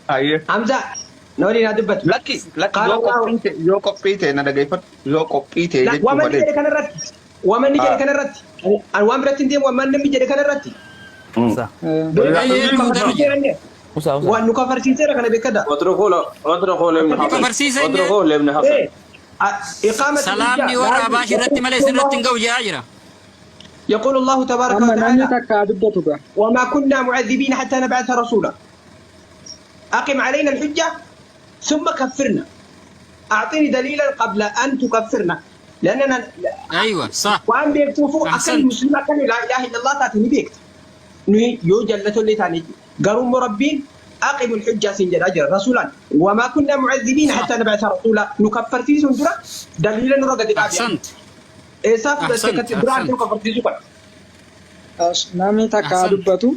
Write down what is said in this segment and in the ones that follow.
Ayyee. Hamza, na waliin haa dubbatu. Lakki lakki Qaala yoo Allahu qophii ta'e yoo qophii ta'e na dhageeffadhu yoo qophii ta'e La jechuu waan manni malee. jedhe kanarratti waan manni jedhe Ah. kanarratti ani waan biratti hin deemu waan namni jedhe kanarratti Usa. Eeyyee, nu nu kafarsiiseera inni Usa usa. waan nu kafarsiiseera kana beekadha. اتركوا اتركوا لابن Nu حسن kafarsiisa inni. اتركوا لابن حسن. Eh, إقامة الحجة Salaamni warra لا Abaash irratti malee isin irratti hin ga'u jedhaa jira. يقول الله تبارك Amma namni وتعالى takka haa dubbatu gaa. وما كنا معذبين حتى نبعث رسولا. أقم علينا الحجة ثم كفرنا. أعطيني دليلا قبل أن تكفرنا، لأننا Aywa, sah. وأن بيكتوفوا أكل أحسنت. مسلم أكل لا إله إلا الله تاتني بيكت ني يو جلته اللي تاني قالوا مربين أقم الحجة سنجد أجر رسولا وما كنا معذبين حتى نبعث رسولا. نكفر في سندرة دليلا نرقد الأبيض. أحسنت. إيه ساف أحسنت، درا أحسنت. نكفر في سندرة. Namni takka haa أحسنت. dubbatu.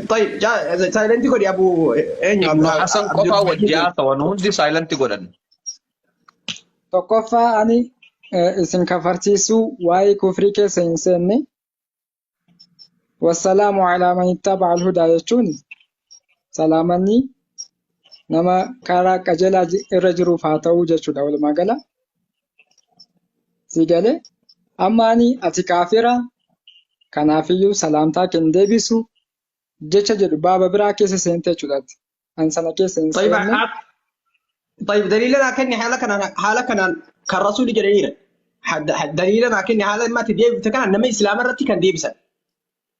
طيب جا سايلنتي قول يا أبو إيه Ibnu Hasan qofaa wajji haasawan hundi saayilanti godhan. Tokkoffaa ani isin kafarsiisuu waa'ee kufrii keessa hin seenne. Wassalaamu alaa man ittaba'a al-hudaa jechuun salaamanni nama karaa qajeelaa irra jiruuf haa ta'u jechuudha walumaa gala. Si galee amma ani ati kaafira kanaafiyyuu salaamtaa kee hin deebisu jecha jedhu baaba biraa keessa seente jechuudha. Ani sana keessa hin طيب seenne. طيب دليلنا كني حالك انا حالك انا كالرسول جريرا حد حد دليلنا كني حالة ما تدي تكن نما اسلام رتي كان ديبسن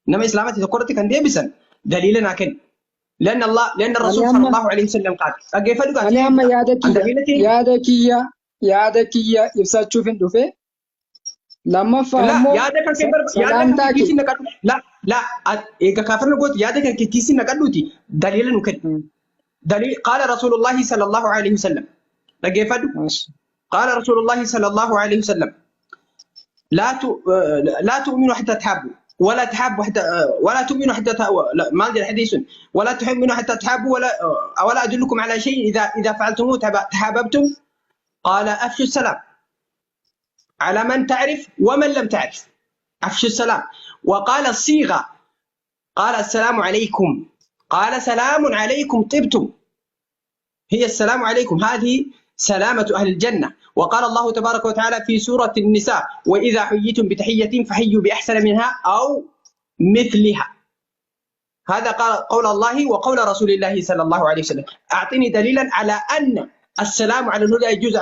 نما اسلام تكرتي كان ديبسن دليلنا كن لان الله لان Ani الرسول صلى amma الله عليه وسلم قال كيف قال ani amma yaada عن kiyya دليلتي yaada kiyya yaada kiyya ibsachuuf hin dhufe. Lammaffaa لا immoo يا ده كان كبر يا ده كان salaamtaa kee كيسي نقد لا لا إيه كافر نقول يا ده كان كيسي نقدوتي دليل نكن دليل قال رسول الله صلى الله عليه وسلم كيف Maashi. قال رسول الله صلى الله عليه وسلم لا ت... لا تؤمنوا حتى تحابوا ولا تحابوا حتى ولا تؤمنوا حتى لا، ما ادري الحديث ولا تؤمنوا حتى تحابوا ولا ولا ادلكم على شيء اذا فعلتموه تحاببتم. قال افشوا السلام على من تعرف ومن لم تعرف، افشوا السلام. وقال الصيغه قال السلام عليكم، قال سلام عليكم طبتم، هي السلام عليكم، هذه سلامة أهل الجنة. وقال الله تبارك وتعالى في سورة النساء وإذا حييتم بتحية فحيوا بأحسن منها أو مثلها. هذا قال قول الله وقول رسول الله صلى الله عليه وسلم. أعطيني دليلا على أن السلام على الهدى يجوز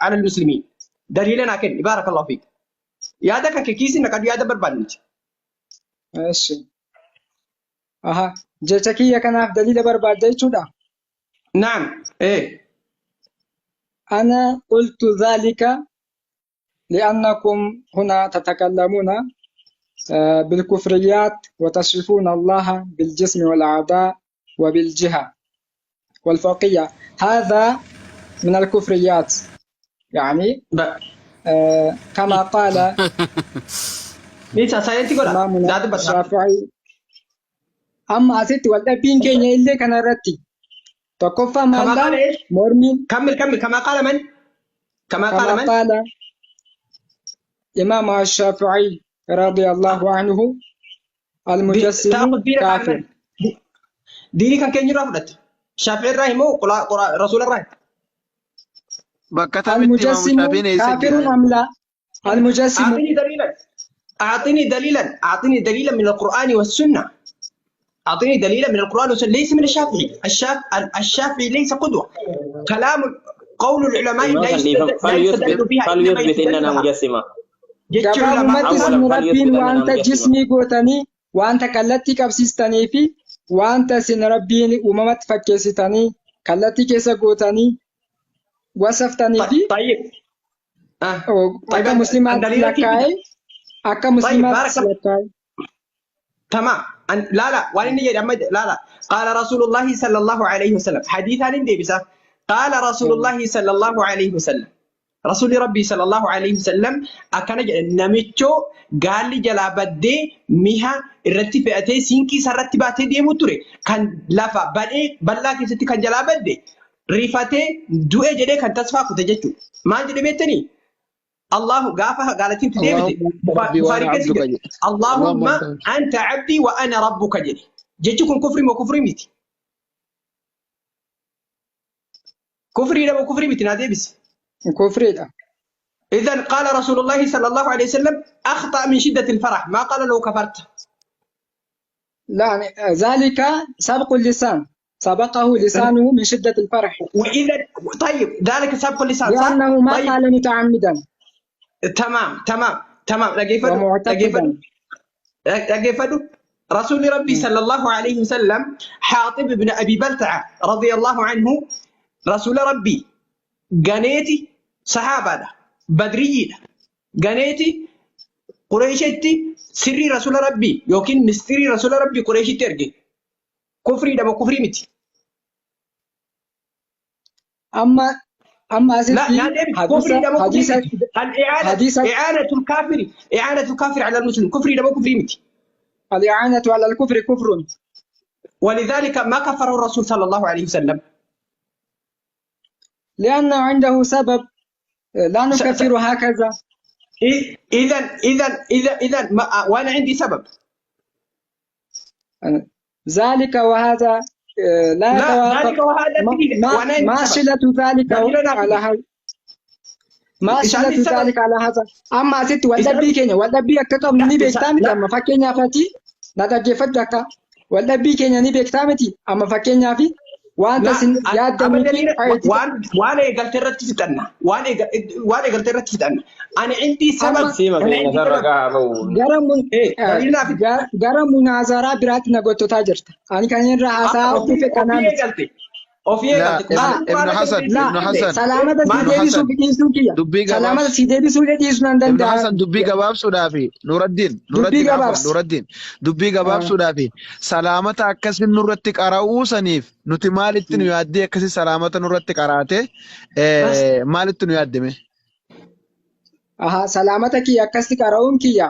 على المسلمين. دليلا أكن بارك الله فيك. يا ذاك كيس إنك يا دبر بانج. Maashi. Aha. Jecha kiyya kanaaf daliila barbaadda jechuudha. نعم إيه. أنا قلت ذلك لأنكم هنا تتكلمون بالكفريات وتصفون الله بالجسم والأعضاء وبالجهة والفوقية. هذا من الكفريات يعني كما قال ليس ساينتي قول إمامنا لا دبر الشافعي. أما أسيت والأبين كين إلا كان رتي تكفى كما مالا قال إيش؟ مرمين. كمل كمل. كما قال من؟ كما قال كما من؟ قال إمام الشافعي رضي الله عنه المجسم تاخذ دينك عن كافر. من؟ ديني كان كين رفضت شافعي الراهي مو رسول الراهي. Bakka tamitti Imaamu المجسم Shaafiin eessa كافر jira? أم لا؟ المجسم اعطيني دليلا، اعطيني دليلا، اعطيني دليلا من القرآن والسنة. اعطيني دليلا من القرآن والسنة، ليس من الشافعي. الشافعي ليس قدوة. كلام قول العلماء لا يستدل بها، إنما فليثبت يستدل اننا بها. مجسمه. جتش علماء Gabaabumatti أولاً isin rabbiin فليثبت أننا wanta مجسمة. jismii gootanii wanta kallattii qabsiistanii fi wanta isin rabbiin uumamatti fakkeessitanii kallattii keessa gootanii wasaftanii fi طيب طيب akka musliimaatti دليلك lakkaa'e akka طيب musliimaatti بارك الله lakkaa'e. تمام. لا لا وين نجي لا لا قال رسول الله صلى الله عليه وسلم حديثا ديبسا قال رسول الله صلى الله عليه وسلم رسول ربي صلى الله عليه وسلم أكن نمتشو قال لي جلا بدي مها الرتي فئتي سينكي سرتي باتي دي متوري كان لفا بدي بلا كيستي كان جلا بدي ريفاتي دوئ جدي كان تصفى كتجتو ما جدي بيتني الله قافها قالت انت ديبتي اللهم أنت ربي وأنا بخاري كيس عبدك جد. jedhe. اللهم اللهم أنت انت عبدي وانا ربك جدي جتكم كفري وكفري ميتي. Kufriidha moo kufrii miti naa deebisi. Kufriidha. إذا قال رسول الله صلى الله عليه وسلم أخطأ من شدة الفرح ما قال لو كفرت. لا، ذلك سبق اللسان، سبقه لسانه من شدة الفرح. وإذا طيب ذلك سبق اللسان صح؟ لأنه ما طيب قال متعمدا. تمام تمام تمام. dhaggeeffadhu ومعتقدا. dhaggeeffadhu. رسول ربي صلى الله عليه وسلم حاطب بن أبي بلتعة رضي الله عنه رسول ربي ganeeti saxaabaadha badriyyiidha ganeeti Qureeshitti sirrii rasuula rabbii yookiin mistirii rasuula rabbii Qureeshitti erge. Kufriidha moo kufrii miti? Amma amma لا asitti لا ديبي hadiisa كفري ده مو كفري hadiisa متي. الإعانة hadiisa إعانة الكافر، إعانة الكافر على المسلم كفري ده مو كفري متي. الإعانة على الكفر كفر. ولذلك ما كفره الرسول صلى الله عليه وسلم. لأن عنده سبب، لا نكفر هكذا. إذا إذا إذا إذا وأنا عندي سبب. ذلك وهذا لا لا يتوافق. ذلك وهذا ما فيه ما وأنا عندي ما سبب. صلة ذلك دليلنا على فيه. هذا؟ ما إيش صلة عندي سبب؟ ذلك على هذا؟ Amma asitti إيش waldhabbii عندي keenya waldhabbii akka qabnu لا ni إيش beektaa miti لا amma fakkeenyaaf ati na dhaggeeffadhu akka waldhabbii keenya ni beektaa miti amma fakkeenyaaf wanta لا isin yaaddanii أبدا fi لنا وان وان قلت الرت فتنا وان وان قلت الرت فتنا أنا عندي amma سبب. Siima أنا keenya عندي sarara سبب. gahaa ba'u. gara mun إيه دليلنا في gara munaazaraa biraatti na gottotaa jirta. Ani kan irra haasaa أوفي dhufe kanaa أوفي miti. قلت أوفي لا قلت ابن ما ابن قرآن حسن La ابن حسن salaamata ما sii ابن deebisuu حسن fi dhiisuu kiyya. dubbii Salaamata gabaabsu sii deebisuu illee dhiisuu nan ابن danda'a. حسن dubbii gabaabsuudhaafi Nuraddiin Dubbii Nuraddiin afwan gabaabsi. Nuraddiin dubbii gabaabsuudhaafi salaamata akkasin nurratti qara'uu saniif nuti maalitti nu yaaddee akkasi salaamata nurratti qaraate بس maalitti nu yaaddeme? Aha, salaamata kiyya akkasitti qara'uun kiyya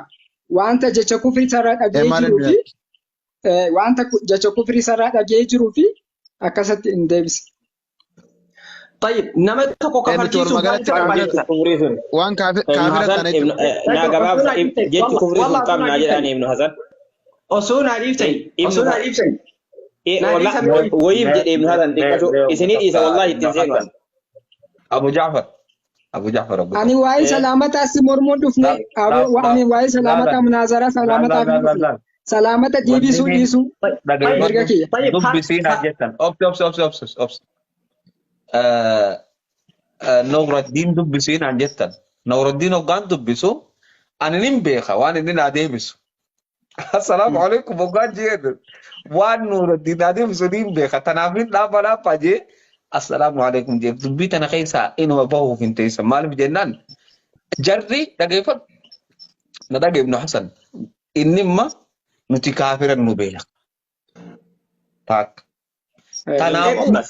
wanta jecha kufrii sarara dhaga'ee Maaliin jiruu nu fi yaadde? wanta jecha kufrii sarara dhaga'ee jiruu fi akkasitti hin deebise. طيب نمت تكو Nuti كفرتيسو walumaa مال galatti سبب kaafira Jechi kufrii sun waan Ibnu kaafira Hasan taane jechuudha. naa gabaabsa jechi kufrii sun qabnaa jedhaan Ibnu Hasan. Osoo naa dhiiftani Ibnu osoo naa dhiiftani naa Walla dhiiftani wayiif jedhe Ibnu Hasan xiqqashu isinii dhiisa wallahi Ibn ittiin seenu. Hasan. Abu Ja'far. Abu Ja'far Abu Ani Ja'far. waa'ee salaamataa si mormuun dhufne La la la ani waa'ee la salaamataa la munaazaraa la la salaamataaf la hin la dhufne. la. Salaamata Wanni deebisuu inni dhiisuu طيب mirga dhaggeeffadhu kiyya. طيب dubbisiin jettan. Obsi obsi obsi obsi obsi. Nuuraddiin dubbisiin an jettan. Nuuraddiin hoggaan dubbisu ani nin beeka waan inni naa deebisu. Assalaamu alaikum hoggaan jedhu waan Nuuraddiin naa deebisu nin beeka. Tanaaf hin dhaabba dhaabba jee assalaamu alaikum jee dubbii tana keessaa inuma bahuuf hin teessan. Maaliif jennaan jarri dhaggeeffadhu na dhage Ibnu Hasan inni imma nuti kaafiran nu beeka. Taakka. Kanaafuu Bas.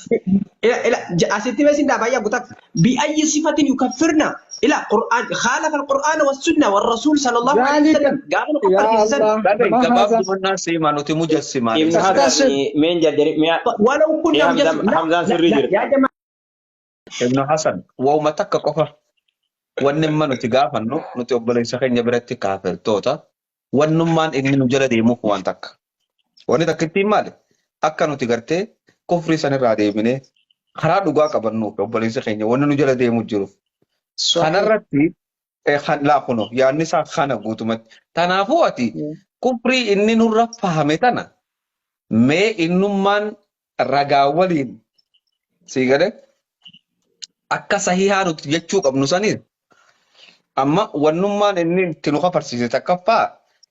إلى إلى أستي بس إن أبايا قلت بأي صفة يكفرنا إلى قرآن خالف القرآن والسنة والرسول صلى الله عليه ذلك وسلم قال يا كفر في السنة الله dhagahi ما هذا gabaabdumannaa seemaa nuti mujassimaa Ibnu ibsa. Hasan استشهد meen jaddani mi'a ولو كنا Hamzaan مجسم لا Hamzaan لا sirrii لا jirti. يا جماعة Ibnu Hasan wauma takka qofa wanni imma nuti gaafannu nuti obboleessa keenya biratti kaafirtoota wannummaan inni nu jala deemuuf waan takka. Wanni takka ittiin maali? Akka nuti gartee kufrii sanirraa deebinee karaa dhugaa qabannuuf obboleessa keenya wanni nu jala deemu jiruuf. صحيح. Kanarratti laa kuno yaadni isaa kana guutumatti. Kanaafuu ati kufrii inni nurra fahame tana mee innummaan ragaa waliin sii galee akka sahihaa nuti jechuu qabnu saniin amma wannummaan inni itti nu kafarsiise takkaffaa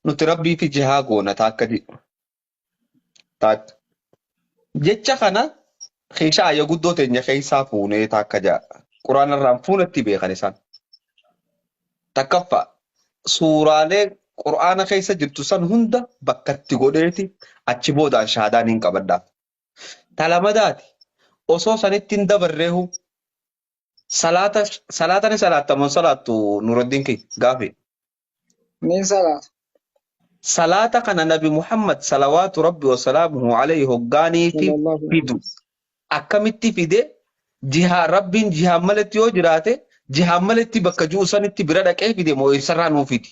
nuti rabbii fi jihaa goona taakka jedhu. Taakka. Jecha kana keeshaa ayya guddoo teenya keessaa fuunee taakka ja'a. Quraana irraan fuunatti beekan isaan. Takkaffaa suuraalee quraana keessa jirtu san hunda bakkatti godheeti achi boodaan shahaadaan hin qabadhaaf. Talamadaati osoo sanitti hin dabarreehu salaata salaata ni salaattamoon salaattu Nuruddin kee gaafi. Ni salaata. Salaata kana Nabi Muhammad salawaatu rabbi wasalaamuhu alayhi hoggaaniifi Sallallahu alaihi fidu akkamitti fide jihaa rabbiin jihaan malatti yoo jiraate jihaan malatti bakka ji'u sanitti bira dhaqee fide moo eessarraa nuu fidi.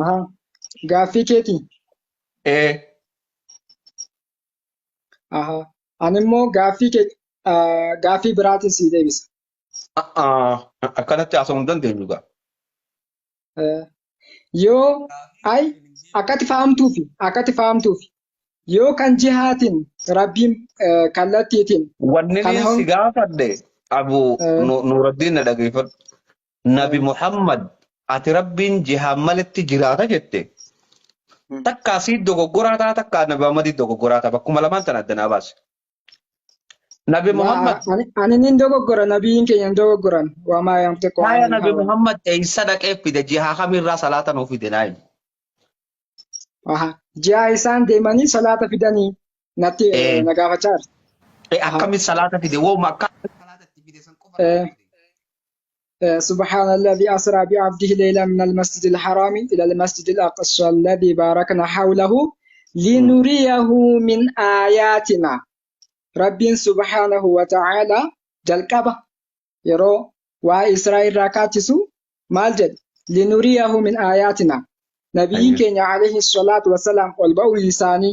Aha. Gaaffii keetii. Ee Aha. Ani immoo gaaffii kee gaaffii biraatiin sii deebisa. Akkanatti haasa'uu hin dandeenyu gaa. Yoo ay akkatti fahamtuufi akkatti fahamtuufi yoo kan jihaatiin rabbiin kallattiitiin Wanni kan niin si gaafadhe Abu Nuuraddiin na dhageeffadhu. Nabi Muhammad ati rabbiin jihaan maletti jiraata jette. Takkaa sii dogoggoraa ta'a takkaa Nabi Muhammadii dogoggoraa ta'a bakkuma lamaan tana adda naa baase. Nabi Muhammad Ani nin dogoggora nabiyyiin keenya hin dogoggoran wamaa yantiqu Haaya anil Nabi hawa. Muhammad eessa dhaqee fide jihaa kamirraa salaata nuu fide naa himi. Aha. Ji'a isaan deemanii salaata fidanii natti na gaafachaa jirti. Akkamitti salaata fide wooma akka salaata itti fide san qofa fide. سبحان الذي أسرى بعبده ليلا من المسجد الحرام إلى المسجد الأقصى الذي باركنا حوله لنريه من آياتنا رب سبحانه وتعالى جلقبه يرو وإسرائيل راكاتسو مال لنريه من آياتنا نبي كenya عليه الصلاة والسلام والبؤ لساني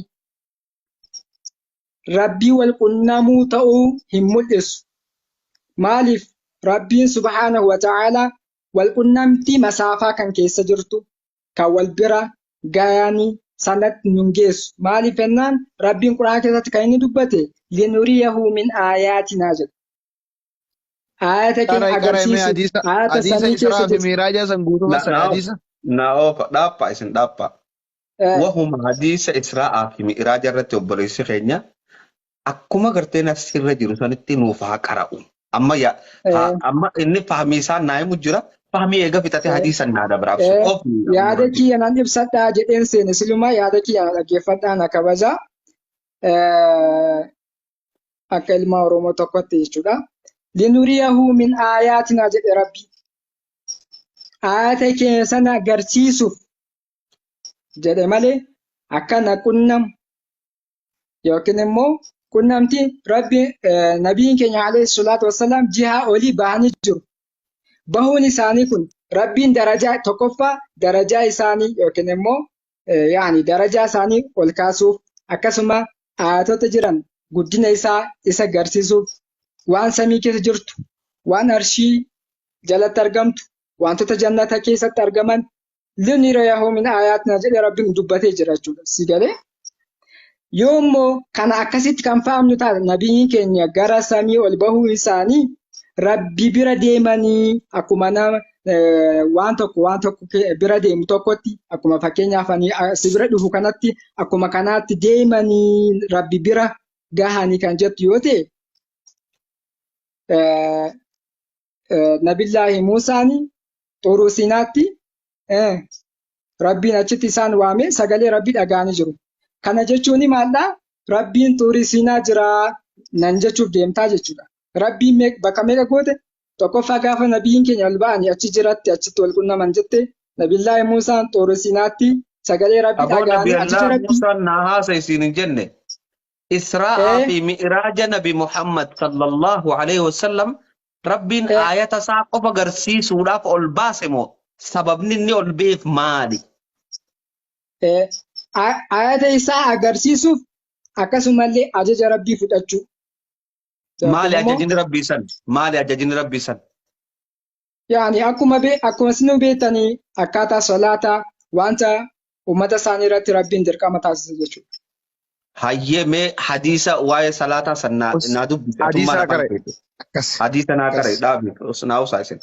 ربي والقنمو تأو هم الإس مالف ربي سبحانه وتعالى والقنمتي مسافة كان كيس جرتو كوالبرا غاني سنت ننجس مالف فنان ربي القرآن كيسة كاين دبته لنريه من آياتنا جد آيات كين Qara qara mee أغرسيسو hadiisa آيات hadiisa سمي كيس Israa fi جرتو Miiraajaa san guutuma san hadiisa. Na oofa dhaaphaa isin dhaaphaa. Wahuma hadiisa Israa'aa fi Mi'raaja irratti obboleessi keenya akkuma gartee nasirra jiru sanitti nuuf haa qara'u. Amma amma inni fahmii isaa naa himu jira. Fahmii eega fixatee hadiisa naa dabraaf ofi Yaada kiyya nan ibsadhaa jedheen seene silumaa yaada kiyya na dhaggeeffadhaa na kabaja. Akka ilma Oromoo tokkotti jechuudha. Linuriyahu min aayaatinaa jedhe Rabbi. Aayata keenya sana agarsiisuuf jedhe malee akka na qunnamu yookiin immoo qunnamti Rabbi nabiin keenya alayhi salaatu wassalaam jihaa olii bahanii jiru. Bahuun isaanii kun Rabbiin darajaa tokkoffaa darajaa isaanii yookiin immoo yaani darajaa isaanii ol kaasuuf akkasuma ayatota jiran guddina isaa isa agarsiisuuf waan samii keessa jirtu waan arshii jalatti argamtu wantoota jannata keessatti argaman linuriyahu min ayaatina jedhee Rabbiin dubbatee jira jechuudha. Si galee? Yoo immoo kana akkasitti kan fahamnu taate nabiyyiin keenya gara samii ol bahuu isaanii Rabbi bira deemanii akkuma nama waan tokko bira deemu tokkotti akkuma fakkeenyaaf ani si bira dhufu kanatti akkuma kanaatti deemanii Rabbi bira gahanii kan jettu yoo ta'e Nabillaahi Muusaan Xuruu Siinaatti Rabbiin achitti isaan waame sagalee Rabbii dhaga'anii jiru. Kana jechuun maaldhaa? Rabbiin Xurii Siinaa jiraa nan jechuuf deemtaa jechuudha. Rabbiin bakka meeqa goote? Tokkoffaa gaafa nabiyyiin keenya ol ba'anii achi jiratti achitti wal qunnaman jette Nabillaahi Muusaan Xurii Siinaatti sagalee Rabbii Aboo dhaga'anii ajaja Nabiyallah Rabbii Muusaan naa haasa isiin hin jenne. Israa'aa fi Mi'raaja Nabi Muhammad sallallahu alaihi wasallam Rabbiin aayata isaa qofa garsiisuudhaaf ol baase moo sababni inni ol ba'eef maali? Aayata isaa agarsiisuuf akkasumallee ajaja Rabbii fudhachuu. Maali ajajni Rabbii san? Maali ajajni Rabbii san? Yaani akkuma akkuma isin beektanii akkaataa salaataa wanta uummata isaanii irratti Rabbiin dirqama taasise jechuudha. Hayyee mee hadiisa waa'ee salaataa san naa dubbisi. Hadiisa Atummaan afaan qare. keeti. Akkas. Hadiisa naa qare Akkas. dhaabi naa usaa isin.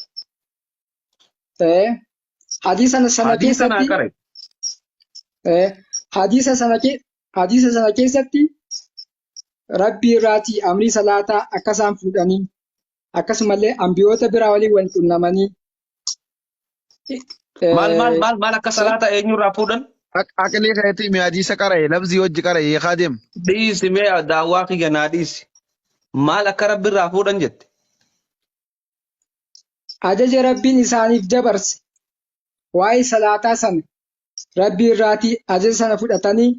Hadiisa sana Hadiisa naa keessatti qare. hadiisa sana hadiisa sana keessatti Rabbii irraatii amrii salaataa akka isaan fuudhanii akkasumallee ambiyoota biraa waliin wal qunnamanii Maal maal maal maal akka salaata eenyurraa fuudhan? Aqlii keetii mee hadiisa qara'e labzii hojii qara'e hiikaa deem. Dhiisi mee daawwaa kiyya naa dhiisi. Maal akka rabbi irraa fuudhan jette? Ajaja Rabbiin isaaniif dabarse waa'ee salaataa sana Rabbii irraatii ajaja sana fudhatanii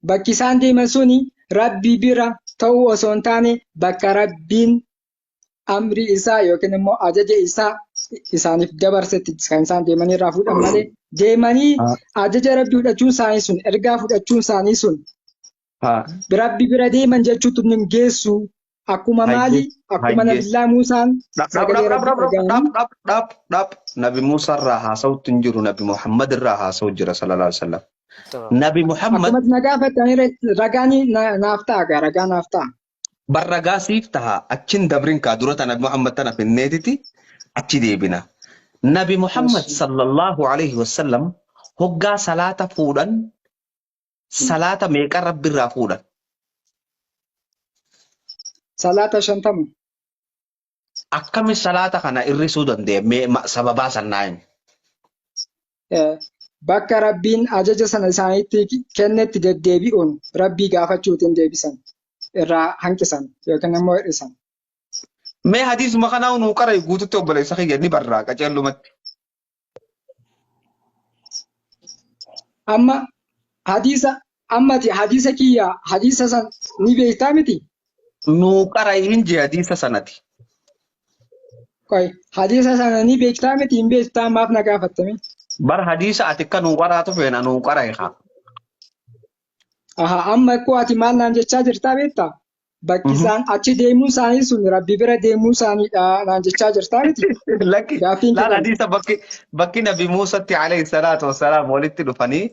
bakki isaan deeman suni Rabbii bira ta'uu osoo hin taane bakka Rabbiin amrii isaa yookiin immoo ajaja isaa isaaniif dabarsetti kan isaan deemanii irraa fuudhan malee deemanii ajaja Rabbii fudhachuun isaanii sun ergaa fudhachuun isaanii sun Haa. Rabbi bira deeman jechuutu hin geessu. Akkuma maali? Hayyee. Akkuma Hayyee. Nabillaa Muusaan Dhap dhap sagalee dhap Rabbi dhap dhap dhaga'anii dhap dhap dhap dhap. Nabi Muusaa irraa haasawutti hin jiru. Nabi Muhammad irraa haasawu jira sallallahu alaihi wasallam. Nabi Muhammad akkumatti na gaafatanii ragaan naaf ta'a gaa ragaa naaf ta'a. bar ragaa siif taha achin dabrin kaa dura ta Nabi Muhammad tana finneetiti achi deebina. Nabi Muhammad Eshi. sallallahu alaihi wasallam hoggaa salaata fuudhan salaata meeqa Rabbi irraa fuudhan? Salaata 50. Akkami salaata kana irrisuu danda'e mee sababaa san naa himi. Bakka Rabbiin ajaja sana isaanitti kennetti deddeebi'uun Rabbii gaafachuutiin deebisan irraa hanqisan yookiin immoo hir'isan. Mee hadiisuma kanaa nuu qara'i guututti obboleessa kiyya ni barraa qaceellumatti. Amma hadiisa ammati hadiisa kiyya hadiisa san ni beektaa miti? Nuu qara'i hin jee hadiisa sanati. Qoy hadiisa sana ni beektaa miti hin beektaa maaf na gaafattame? Bar hadiisa ati akka nuu qaraatu feena nuu qara'i haa. Aha amma ikkoo ati maal naan jechaa jirtaa beektaa? Bakki isaan achi deemuu isaanii sun Rabbi bira deemuu isaaniidha naan jechaa jirtaa miti? Lakki Gaaffiin laal kee kana. hadiisa bakki bakki Nabi Muusatti alayhi salaatu wassalaam walitti dhufanii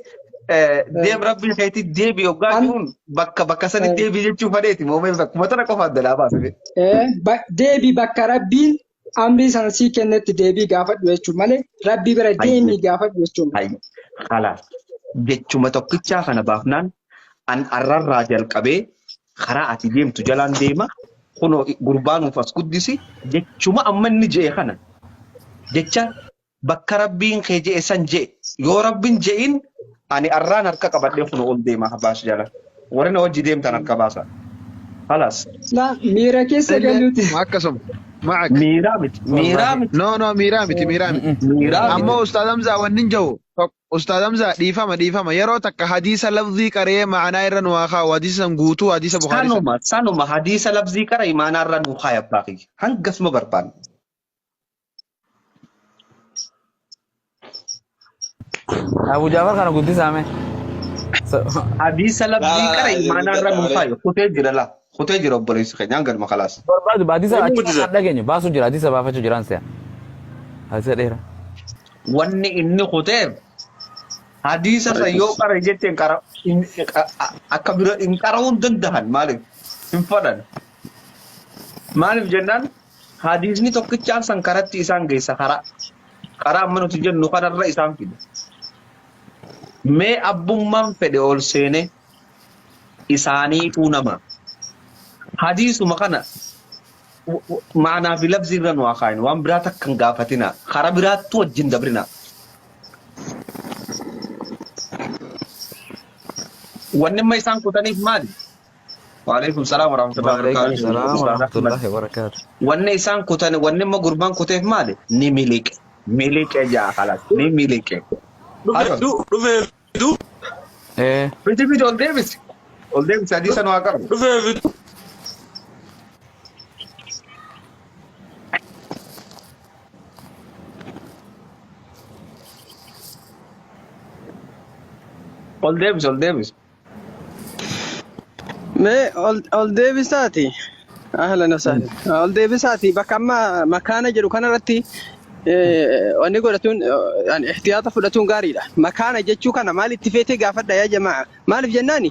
deem rabbii keetii deebi hoggaa An jiruun bakka bakka sanitti deebi jechuu fadheeti moomee bakkuma tana qofa adda laa baasite. Deebi bakka Rabbiin amrii sana sii kennetti deebii gaafadhu jechuun malee Rabbi bira deemii gaafadhu jechuun. Hayye. Kalaas. Jechuma tokkichaa kana baafnaan an arrarraa jalqabee karaa ati deemtu jalaan deema kunoo gurbaa nuuf as guddisi jechuma amma inni je'e kana jecha bakka rabbiin kee je'e san je'e yoo rabbiin je'in ani arraan harka qabadhee kunoo ol deema habaash jala warri na wajji deemtan harka baasa. Kalaas. La miira keessa Illee galuuti. akkasuma. Ma'ak. Miiraa miti. Miiraa Wallaahi. miti. No, no, miiraa miti, miiraa miti. Miiraa miti. Ammoo Ustaaz Hamzaa wanni hin jiru. Ustaaz Hamzaa dhiifama, dhiifama. Yeroo takka hadiisa lafzii qaree ma'anaa irra nu haa kaa'u. Hadiisa san guutuu hadiisa Bukhaarii san. Sanuma sanuma hadiisa lafzii qara imaanaa irra nuu kaaya abbaa kiyya. Hangasuma barbaanna. Abu Jaafar kana guddisaa mee. Hadiisa lafzii qara imaanaa irra nuu Malee. kaaya. Kutee jira laa. Kutee jira obboleessi keenya hanganuma kalaas. Barbaadu hadiisa Eenyu achi guddisa? kan dhageenyu baasuu jira hadiisa baafachuu jiraan si'a. Hadiisa dheeraa. Wanni inni kuteef hadiisa san yoo qara jetteen qara akka bira hin qara'uu hin dandahan maaliif hin fadhan. Maaliif jennaan hadiisni tokkichaan san karatti isaan geessa karaa karaa amma nuti jennu kanarra isaan fida. Mee abbummaan fedhe ol seenee isaaniituu nama. Hadiisuma kana ma'anaa fi lafzii irra nu haa kaayinu. Waan biraa takka hin gaafatina. Karaa biraattu wajjin dabrina. Wanni amma isaan kutaniif maali? Waalaikum salaam warahmatullahi Waalaikum wabarakatuh. salaam Ustaaz Ahmad. warahmatullahi wabarakaatu. Wanni isaan kutan wanni amma gurbaan kuteef maali? Ni miliqe. Miliqe jaa kalas. Ni miliqe. Dhufee du dhufee fidu Eh, Fiti fiti ol deebisi. Ol deebisi hadiisa nu haa qabu. dhufee fidu. Ol deebisi ol deebisi. Mee ol deebisaati. Ahlan wasahlan. Ol deebisaati bakka amma makaana jedhu kanarratti wanni godhatuun yani ihtiyaata fudhatuun gaariidha. Makaana jechuu kana maal itti feetee gaafadha yaa jamaa. Maaliif jennaani?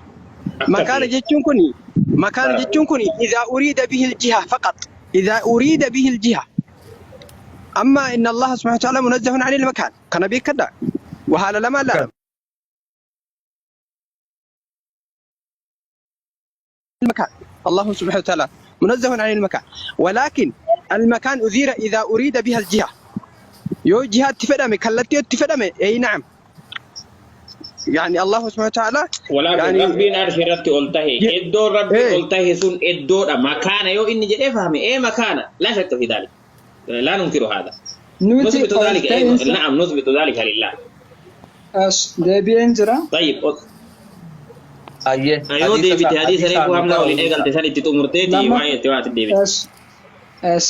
Makaana jechuun kuni makaana jechuun kuni idhaa uriida bihi aljiha faqat. Idhaa uriida bihi aljiha. Amma inna Allaha subhanahu wa ta'ala munazzahun anil makaan. Kana beekadha. Wahaala lamaan laalama. المكان الله سبحانه وتعالى منزه عن المكان ولكن المكان أثير إذا أريد بها الجهة يو جهة تفدمي كلتي تفدمي أي نعم يعني الله سبحانه وتعالى Walaakin يعني rabbiin arshi irratti ol tahe iddoon rabbiin إيه ol tahe sun iddoodha makaana yoo inni jedhee fahame ee makaana laa shakka fi dhalik laa nunkiru haadha Nuti نثبت ol ذلك أيضا ta'iinsa نعم نثبت ذلك لله as deebi'een jira. طيب Ayyee yoo hadiisa deebite isaa hadiisa hadiisa reefuu nu hamza qara waliin hadiisa. eegalte san itti xumurteeti Lama waa'ee itti waati deebite as as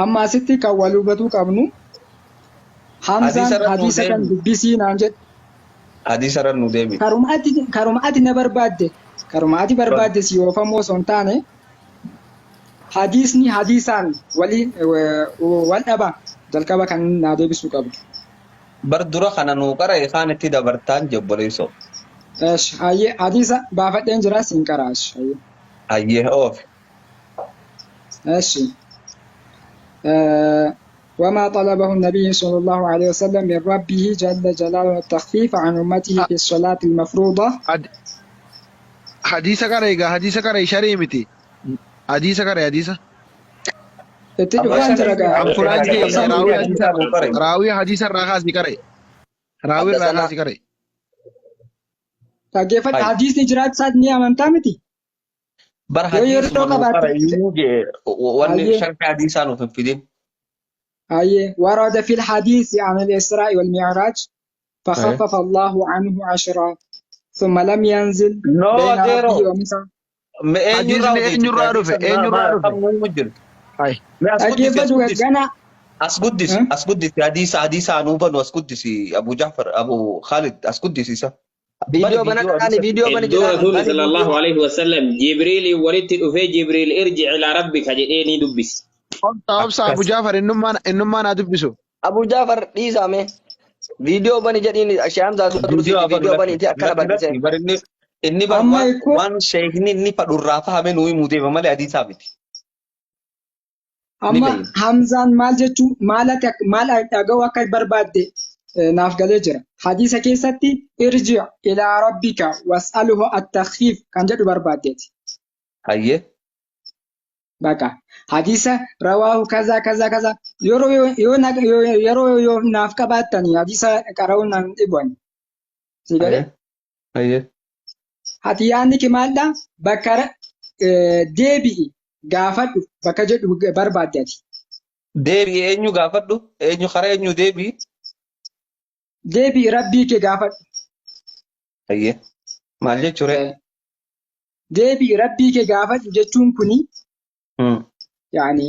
amma asitti kan wal hubatuu qabnu Hadiisa Hamzaan irra nuu hadiisa kan deemi. dubbisii naan jedhe. Hadiisa irra nu deebi. Karuma ati na barbaadde, karuma ati barbaadde si oofamoo osoo hin taane, hadiisni hadiisaan waliin wal dhaba, jalqaba kan naa deebisuu qabu. Bar dura kana nuu qara'e, kaan itti dabartaan jobboleessoo. Eesh, hayyee, hadiisa baafadheen jira, siin qara. Eesh, hayyee. Hayyee, oofi. እሺ وما طلبه النبي صلى الله عليه وسلم من ربه جل جلاله التخفيف عن أمته في الصلاة المفروضة. Hadiisa qara egaa, hadiisa qara, sharii miti. Hadiisa qara, hadiisa. Itti dhufaan jira gaa. Anfuraaj kee raawwii hadiisa Nuu qara'e. Raawwii hadiisa irraa kaasii qara. Raawwii irraa Haddasana. kaasii qara. Dhaggeeffadhu, Hayy. hadiisni jiraachuu ni amantaa miti? Bar Yoo yeroo hadiisuma nuu qabaatte qara'e iyyuu jee, wanni Hayyee. sharqii hadiisaa nuuf hin fidin. أي ورد في الحديث عن الإسراء والمعراج فخفف الله عنه 10 ثم لم ينزل No بين adeero. ربه وموسى. Me eenyurraa Hadiisni eenyurraa dhufe? Eenyurraa dhufe? Kamuu jiru. Hai. Mee as guddisi, as dhaggeeffadhu guddisi. gana. As guddisi, as guddisi, hadiisa, hadiisa anuu banu as guddisi, Abu Ja'far, Abu Khalid, as guddisi isa. Bani Viidiyoo viidiyoo banadhaani, hadiisa. viidiyoo bani Iddoo jedhaan. Rasuulli Bani صلى الله viidiyoo. عليه وسلم Jibriil walitti dhufee, Jibriil "ارجع إلى ربك" jedhee ni dubbisi. Obsa, obsa, Abu Akkas. Jaafar, innummaan haa dubbisu. Abu Jaafar, dhiisame. Viidiyoo bani jedhiin, Shee Hamzaa dura Viidiyoo tursiiti. haa banu, Viidiyoo lakki baniiti akkana lakki bal'isee. lakki, bar inni bar Amma waan ikoo waan sheekni inni fadhurraa fahame nuu himuu deema malee hadiisaa miti. Ni Amma beeyna. Hamzaan maal jechuu, maal ati maal dhaga'uu akka barbaadde naaf galee jira. Hadiisa keessatti "ارجع إلى ربك واسأله التخفيف" kan jedhu barbaaddeeti. Hayyee. Baqa hadiisa رواه كذا كذا كذا, yeroo yoo yeroo yoo naaf qabaattani hadiisa qara'uun naan dhibu. Si galee? Hayyee. Ati yaadni kee maaldha? Bakka deebi'i gaafadhu bakka jedhu barbaadde ati. Deebi'i eenyu gaafadhu? Eenyu, karaa eenyu deebi'i? Deebi'i rabbii kee gaafadhu. Hayyee. Maal jechuure? Deebi'i rabbii kee gaafadhu jechuun kuni yaani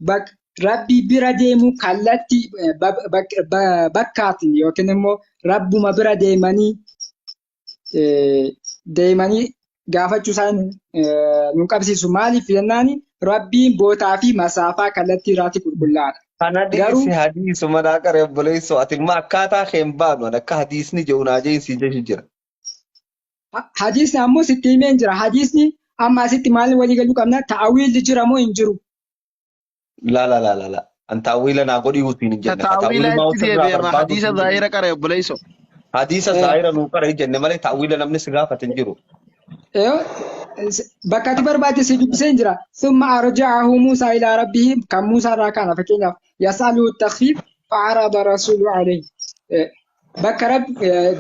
bak rabbii bira deemuu kallattii bakkaatiin yookiin immoo rabbuma bira deemanii gaafachuu isaan nu qabsiisu. Maaliif jennaani, rabbiin bootaa fi masaafaa kallattii irraatti qulqullaa'aadha. Kana Garuu dhiisi, hadiisuma naa qaree obboleessoo, ati immoo akkaataa kee hin baanu, ani akka hadiisni jedhu naa jeen jechu jira. Hadiisni ammoo sitti himeen jira. Hadiisni amma asitti maal walii galuu qabna? Ta'awiilli jira moo hin jiru? La la la la la. An taawwiila naa godhii utiin hin jenne. Taawwiila Taawwiila maa itti ofirraa deebi'ama. barbaadu Hadiisa hin jenne. zaahira qara, obboleessoo. Hadiisa zaahira nuu qara hin jenne malee taawwiila namni si gaafate hin jiru. Bakka ati barbaadde si dubbisee hin jira. ثم أرجعه موسى إلى ربه kan Muusaa irraa kaana, fakkeenyaaf يسأله التخفيف فعرض رسول عليه. Bakka rabbi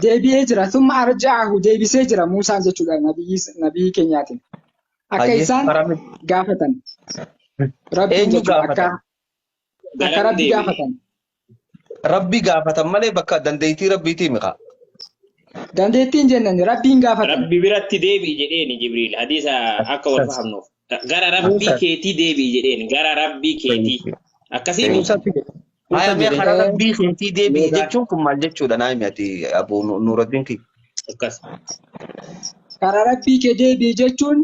deebi'ee jira. ثم أرجعه deebisee jira Muusaan jechuudha nabiyyi keenyaatiin. Akka Hayyee isaan karaa miti. gaafatan. Rabbiin Eenyu jechuudha akka gaafatan? akka Garam rabbi deebi'e. gaafatan. Rabbi gaafatan malee bakka dandeettii rabbiitii miqa. Dandeettiin jennan rabbiin gaafatan. Rabbi biratti deebi'i jedheeni Jibriil, hadiisa akka wal fahamnuuf. Gara rabbii Muusaa. keetii deebi'i jedheeni, gara rabbii keetii. Akkasii Muusaa. Haya, mee karaa rabbii keetii deebi'i Meeqa? jechuun kun maal jechuudha? Naa himi ati, Abu Nuuraddiin kiyya. Akkas. Karaa rabbii kee deebi'i jechuun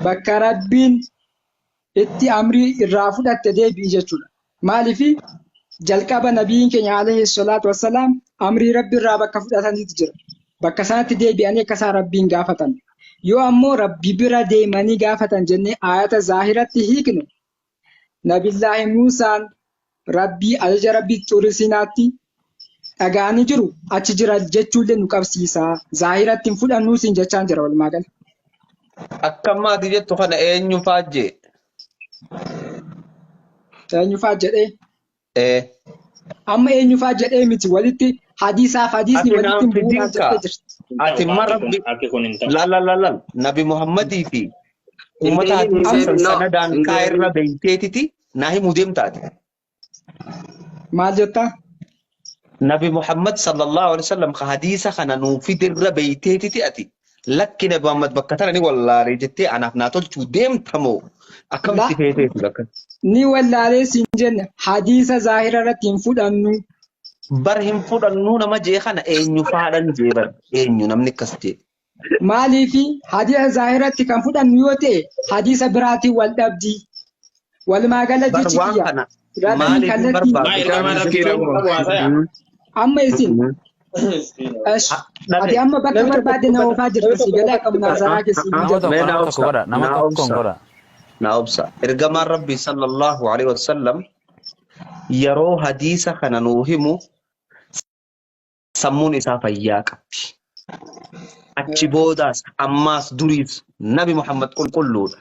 bakka rabbiin itti amrii irraa fudhatte deebi'i jechuudha. Maaliifi, jalqaba nabiyyiin keenya عليه الصلاة والسلام amrii rabbi irraa bakka fudhatanitu jira. Bakka sanatti deebi'anii akka isaan rabbiin gaafatan. Yoo ammoo rabbi bira deemanii gaafatan jennee ayata zaahiratti hiikne, Nabillaahi Muusaan rabbii ajaja rabbii Xuuri Siinaatti dhaga'anii jiru, achi jira jechuullee nu qabsiisa. Zaahiratti hin fudhannuu siin jechaan jira walumaa gala. Akka ammaati jettu kana eenyu faa jee? Eenyufaa jedhee? Ee. Amma eenyufaa jedhee miti, walitti hadiisaaf hadiisni Ati walitti naan hin bu'uunaan fidinka. jettee jirti. Hin Ati ta'u imma akki kun, rabbi akki kun hin ta'u. la la la la, Nabi Muhammadii fi Hin ummata deebiin, hin hadiisa san deebiin, no, sanadaan hin kaa irra deebiin. beeyteetiti naa himuu deemtaati. Maal jettaa? Nabi Muhammad صلى الله عليه وسلم ka hadiisa kana nuu fidirra beeyteetiti, ati lakki Nabi Muhammad bakka tana ni wallaalee jettee anaaf naa tolchuu deemtamoo akkamitti La feeteeti bakka? Ni wallaalee siin jenne, hadiisa zaahira irratti hin fudhannu. Bar hin fudhannuu nama jee kana eenyu faadhan jee bar eenyu namni akkas jee. Maaliifi hadiisa zaahiratti kan fudhannu yoo ta'e hadiisa biraatiin wal dhabdi. Walumaa gala Bar jechi waan kiyya kana Rabbiin maaliif hin kallattii barbaadu? Maa ergamaan rabbii Miskiina ta'uu moo. qabu haasaya. amma isin ash ati Dhagaye. amma bakka Namni tokko barbaadde na dubbata. oofaa Namni jirta si tokko galee qofatti akka dubbata. munaazaraa keessi hin Nama mijatu. tokko Mee naa nama tokko obsa. godha nama Naa tokkoon obsa. godha. Naa obsa. Ergamaan Rabbii sallallahu alaihi wasallam yeroo hadiisa kana nuu himu sammuun isaa fayyaa qabdi. Achi boodaas ammaas duriis Nabi Muhammad qulqulluudha.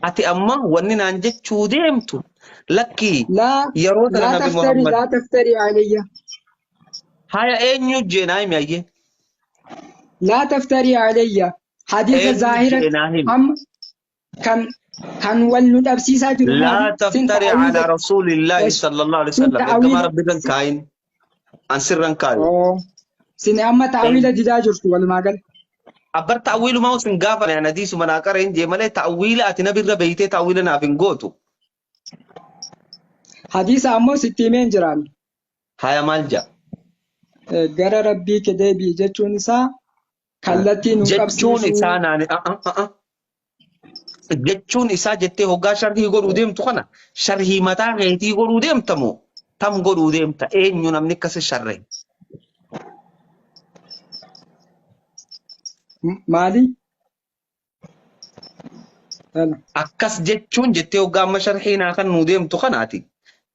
Ati amma wanni naan jechuu deemtu lakkii Laa yeroo tana laa Nabi taftarii Muhammad laa taftarii alayya haya eenyu jee naa himi ayyee. laa taftarii alayya hadiisa Eenyu zaahira jee naa himi. amma kan kan wal nu dhabsiisaa jiru Laa maali? Sin taftari ta'awiila ala rasuulillaahi esh sallallahu alaihi sin wasallam. Ergamaa ta'awiila Rabbi irra hin kaayin. An sirra hin kaayu. oo sin amma ta'awiila didaa jirtu walumaa gala. Abbar ta'awiilumaa sin gaafane an hadiisuma naa qareen jee malee ta'awiila ati nabirra beeytee ta'awiila naaf hin gootu. Hadiisa ammoo sitti himeen jiraan. Haya maal ja'a? Gara Rabbii kee deebi'i jechuun isaa kallattii nu Jechuun qabsiisuu isaa naani jechuun isaa jettee hoggaa sharhii godhuu deemtu kana sharhii mataa keetii godhuu deemta moo tam godhuu deemta eenyu namni akkasi sharre maali? Tana. Akkas jechuun jettee hoggaa amma sharhii naa kan nuu deemtu kanaati.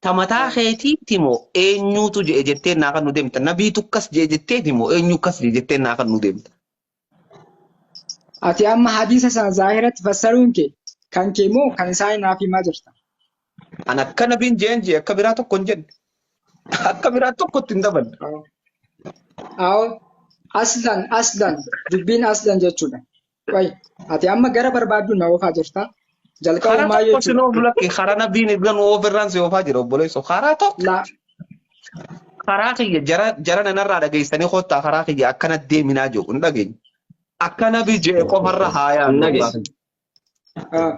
Ta mataa keetiitti moo eenyuutu je'e jettee naa kan nu deemta? Nabiitu akkas je'e jetteeti moo eenyu akkas je'e jettee naa kan nu deemta? Ati amma hadiisa sana zaahiratti fassaruun kee kan kee moo kan isaan naaf himaa jirta? An akka nabiin je'een je'e akka biraa tokko hin jenne. Akka biraa tokkotti hin daballe. Awo aslan aslan dubbiin aslan jechuudha. Qoy ati amma gara barbaaddu na oofaa jirta. Karaa Jalqabumaa tokko sin jechuudha. oofu lakki karaa nabiin irra nu oofirraan si oofaa jira obboleessoo. Karaa tokko La karaa kiyya jara jara nanarraa dhageessanii kottaa karaa kiyya akkana deeminaa jiru hin dhageenye. Akka nabi je'e qofarra haa Hin yaadnu dhageessu. ah,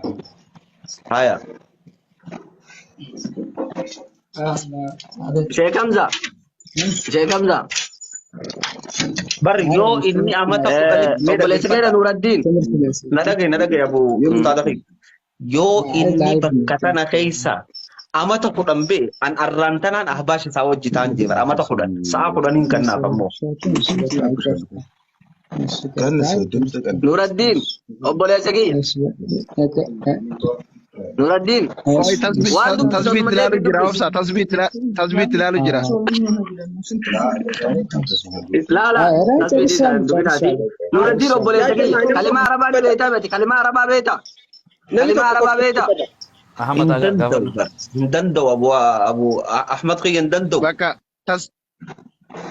Haya. ah, abe. Sheekh Hamza. Sheekh Hamza. Bar yoo inni amata kudhanitti mee Obboleessi keenya dhaggeeffadha. Nuuraddiin. Na dhagaye na dhagaye abu ustaadha kiyya. Yoo inni bakka tana keessa amata 10 bee an arraan tanaan ahbaash isaa wajji ta'an jee bar amata 10 sa'a kudhaniin kannaaf ammoo. Nuuraddiin obboleessa kiyya. Nuuraddiin Waa'ee tasbii waan dubbisu tasbii osuma itti ilaalu deebii jira dubbisi. obsa tasbii itti tasbii itti ilaalu jira. Laala tasbii dhiisaa hin dubbinaati. Nuuraddiin obboleessa Yaa kiyya. jamaa namni Kalimaa tokko arabaa ni dubbata. beektaa miti. Kalimaa arabaa beektaa. Namni Kalimaa tokko arabaa qofti beektaa. dubbata. Ahmad Hin haa danda'u gaafadhu. bar hin danda'u abu abu Ahmad kiyya hin danda'u. Bakka tas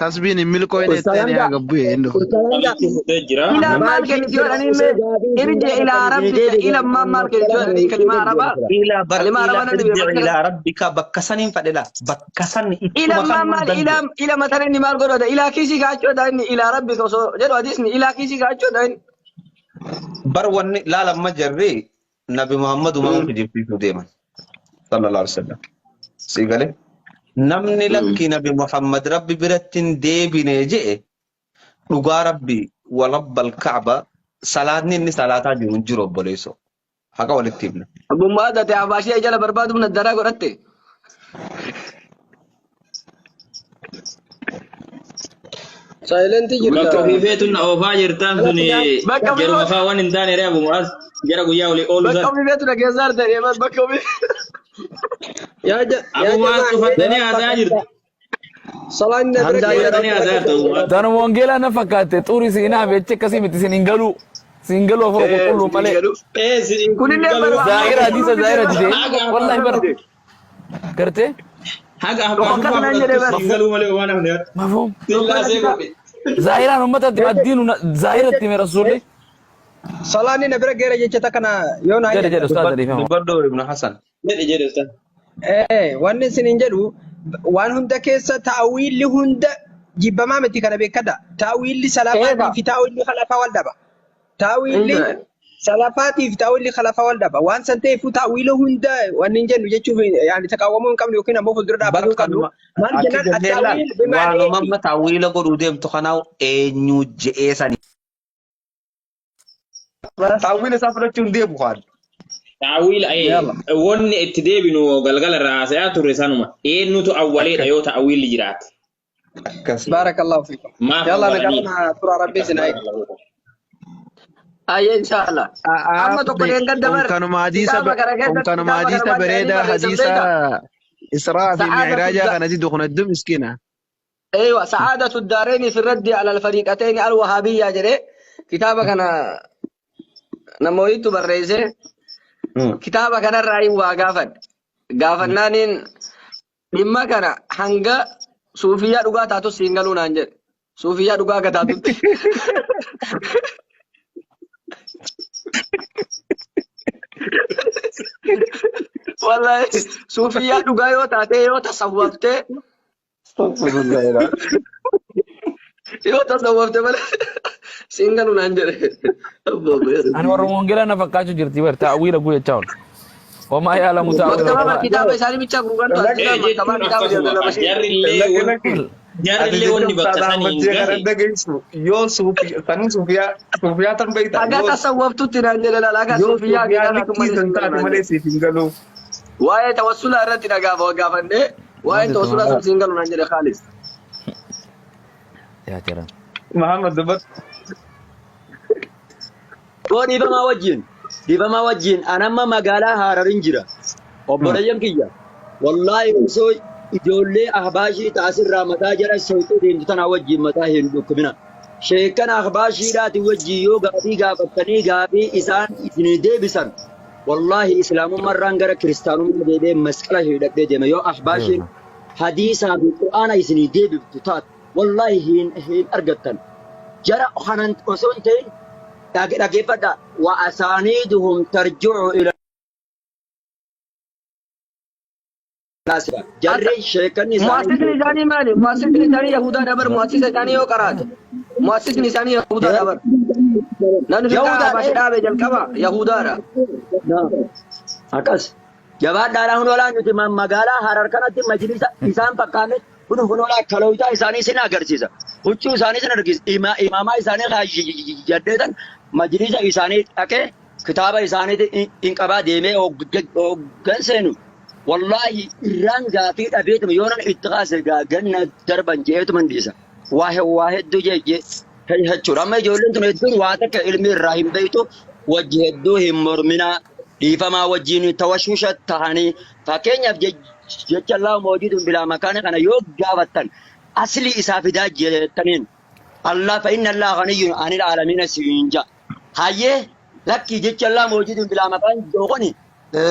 tasbiin hin milkooyne Ustaz itti ani Hamza, haa gabbu'e hin dhufu. Ustaz Hamza, Walitti fuudhee jira. Ilaa maal maayikii kenniti yoo jira jedhanii osoo mee gaafiin siin irji ilaa gaafatame rabbika deebii ila deebisan maal maal mas'ala kenniti yoo kana jedhanii hiikuu kalimaa dandeenye arabaa jira. Ilaa bar kalimaa ilaa arabaa namni irji beeku akkana ilaa rabbika bakka saniin fadhe laa bakka san ila ittuma maal kannuu maal ila danda'u. ila matan inni maal godhata ilaa kiisii kaachuudha inni ilaa rabbika osoo jedhu hadiisni ilaa kiisii kaachuudha inni. Bar wanni laala amma jarri Nabi Muhammad uumama kijibsiisuu deeman. Sallallahu alaihi wasallam. Sii galee? Namni lakkii Nabi Muhammad Rabbi biratti hin deebine je'e dhugaa Rabbi wa rabbal Kaaba salaatni inni salaataa jiru hin jiru obboleessoo. Haqa walitti himna. Abbummaa adda abaashee jala barbaadu naddaraa godhatte. Silent jirta. Bakka ofii feetu na oofaa jirtaan Ala suni fidaa. Bakka ofii jaruma faa waan hin taane ree Abu Mu'aaz jara guyyaa olii oolu bakka san. ofii feetu dhageessaa jirta deeman bakka ofii. Yaa ja- Abu yaa Mu'aaz jamaa tufattanii haasaa jirtu. Salaanni na bira Hamzaa geera Tufattanii rabbi haasaa jirtu Abu Mu'aaz. Tanuma wangeelaa na fakkaatte xuuri siin hafe jechi akkasii miti siin hin galuu. Siin galuu afur qulqulluu malee. Ee siin Kunillee galuu. barbaada. Zaahira hadiisa zaahira didee. Haga Wallahi afaan bara. Gartee? Haga Tokko afaan akkas naan fudhattu jedhee bara. siin galuu malee waan hafne. Mafhum. Sillaasee godhe. Zaahiraan uummatatti addiinu zaahiratti hime rasuulli. Salaanni na bira geera jecha takka na yoo naa Jedhe jedhe jedhan. ustaaza dhiifama. Dubbadhu Ibn Hasan. Jedhe jedhe ustaaz. Wanni isin hin jedhu waan hunda keessa ta'awiilli hunda jibbamaa miti kana beekadha. Ta'awiilli salafaatii Eega. fi ta'awiilli khalafaa wal dhaba. Ta'awiilli Hin jira. Salafaatiif taawilli khalafaa wal dhaba. Waan san ta'eefuu taawila hunda wanni hin jennu jechuuf yaani taqaawwamuu hin qabnu yookiin ammoo fuuldura Bar dhaabbatuu hin qabnu. kanuma Maal akka jennaan jennee laal attaawil bimaa waanuma eeti. amma taawwiila godhuu deemtu kanaa eenyu je'ee sani. Taawwiila isaa fudhachuu hin deemu kaan. Taawwiila Yalla. wanni itti deebinu galgala irraa haasayaa turre sanuma. Eenyutu awwaleedha Akkas yoo taawwiilli jiraate. akkas. Barakallahu fiikum. Maaf Yalla awwalanii? nagaa tura rabbi Akkas isin haa eegu. barakallahu fiikum. Ayyee inshaallah. Amma tokko dheengadda Kun bar kanuma hadiisa kitaaba kana kun keessatti kanuma kitaaba kana hadiisa waan jedhanii bareedaa barreessan hadiisa beektaa? Israa fi Sa'aadatu Mi'raajaa da kana didu kun hedduu miskiina. Eeywa sa'aadatu daareeni fi raddi alal fariiqatayni al wahaabiyyaa jedhee kitaaba kana namoottu barreesse kitaaba kanarraa hin waa gaafadhe. Gaafannaaniin dhimma kana hanga suufiyyaa dhugaa taatus siin galuu naan jedhe. Suufiyyaa dhugaa akka taatutti. Wallahi suufiyyaa dhugaa yoo taate yoo tasawwaftee yoo tasawwafte malee siin galuu naan jedhe. Ani warra wangeelaa na fakkaachuu jirti bar taa'wiila guu jechaa oolu. Wamaa yaalamu taa'wiila Maktaba wamaa. kitaaba isaanii bichaa gurgurantu as jira Ee maktabaa jechuun kitaaba akkasuma jedhu ka lama shee. jarrillee Lakki wanni lakki. Ati jarrillee jecha wanni bakka ustaadha saniin Ahmad kana gahe dhageessu yoo suufi sanuu suufiyaa suufiyaa tan beekta Haga yoo tasawwaftutti naan jedhe laala haga yoo suufiyyaa suufiyaa kitaaba likkii malee san siin galu taate naan malee jedhe. siif hin galu. Waa'ee tawassulaa irratti na gaafa gaafannee waa'een Wanti tawassulaa tuma sun siin galu naan jedhe Khaalis. yaa jiran. Muhammad dubbadhu. Koo dhiifamaa wajjin dhiifamaa wajjin an amma magaalaa Hararin jira. Obboleeyyan kiyya wallaahi osoo ijoollee ahbaashii taasirraa mataa jala soyxuu deemtu tanaa wajjin mataa hin dhukkubina. Sheekkan ahbaashiidhaati wajjin yoo gaafii gaafattanii gaafii isaan isinii deebisan wallaahi islaamummaarraan gara kiristaanummaa deebi'ee masqala hidhadhee deema yoo ahbaashiin hadiisaa fi qur'aana isinii deebiftu taate wallaahi hin hin argattan. Jara kanan osoo hin ta'in dhaggeeffadha wa asaaniiduhum tarji'u ila sifa. Jarri sheekanni isaanii Mu'assisni isaanii maali? Mu'assisni isaanii Yahudaadha bar mu'assisa isaanii yoo qaraate. Mu'assisni isaanii Yahudaadha bar. Namni firqaa Yahudaadha. Habasha dhaabe jalqaba Yahudaadha. Akkas. Jabaadhaadhaan hunolaa nuti magaalaa Harar kanatti majlisa isaan fakkaanne kun hunolaa kalooytaa isaanii sin agarsiisa. Huccuu isaanii sin agarsiisa. Imaamaa isaanii jaddeetan majlisa isaanii dhaqee kitaaba isaaniitti hin qabaa deemee hoggan seenu. Wallaahi irraan gaafii dhabeetuma yoo nan itti kaase ganna darban je'eetuma hin dhiisa. Waa hedduu jee jechuudha. Amma ijoolleen tun hedduun waa takka ilmi irraa hin beektu wajji hedduu hin morminaa dhiifamaa wajjin tawashusha tahanii fakkeenyaaf jecha Allah mawjuudun bilaa makaana kana yoo gaafattan aslii isaa fidaa jettaniin Allah fa inna Allah ghaniyyun anil aalamiina siin ja'a. Hayyee lakkii jecha Allah mawjuudun bilaa makaan jedhu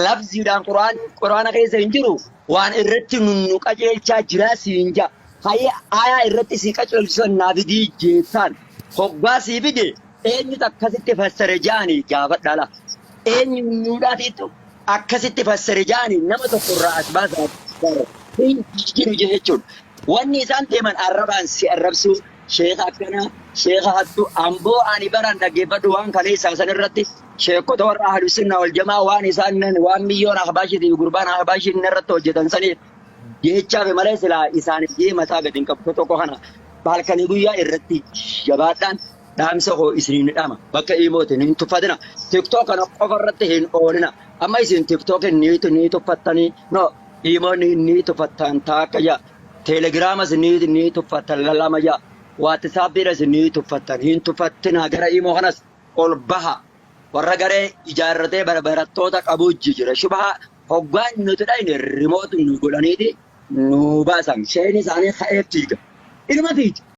lafziidhaan quraan quraana keessa hin jiru waan irratti nu qajeelchaa jiraa siin ja'a. Hayyee aayaa irratti si qajeelchisan naa fidii jeettaan hoggaa sii fide eenyutu akkasitti fassare ja'anii gaafadhaa laa. Eenyuudhaatiitu akkasitti fassare ja'anii nama tokko irraa as baasaa hin jiru jechuudha. Wanni isaan deeman arrabaan si arrabsuu sheeka akkanaa sheeka hattuu amboo ani baran dhaggeeffadhu waan kaleessaa san irratti sheekota warra ahlu sunna wal jamaa waan isaan waan miyyoon ahbaashiitii fi gurbaan ahbaashiin irratti hojjetan saniif jechaaf malee silaa isaaniif jee mataa gadi hin qabu tokko kana halkanii guyyaa irratti jabaadhaan dhaamsa koo isiniin dhama bakka iimootiin hin tuffatina tiktook kana qofa irratti hin oolina amma isin tiktook ni ni tuffattanii no iimoon ni tuffattan taakka jaa teelegiraamas ni ni tuffattan lama jaa waatisaappiidhas ni tuffattan hin tuffattina gara iimoo kanas ol baha warra garee ijaarratee barattoota qabu jira shubha hoggaan nuti dhayne rimootu nu godhaniiti nu baasan sheen isaanii ka'ee fiiga ilma fiiga.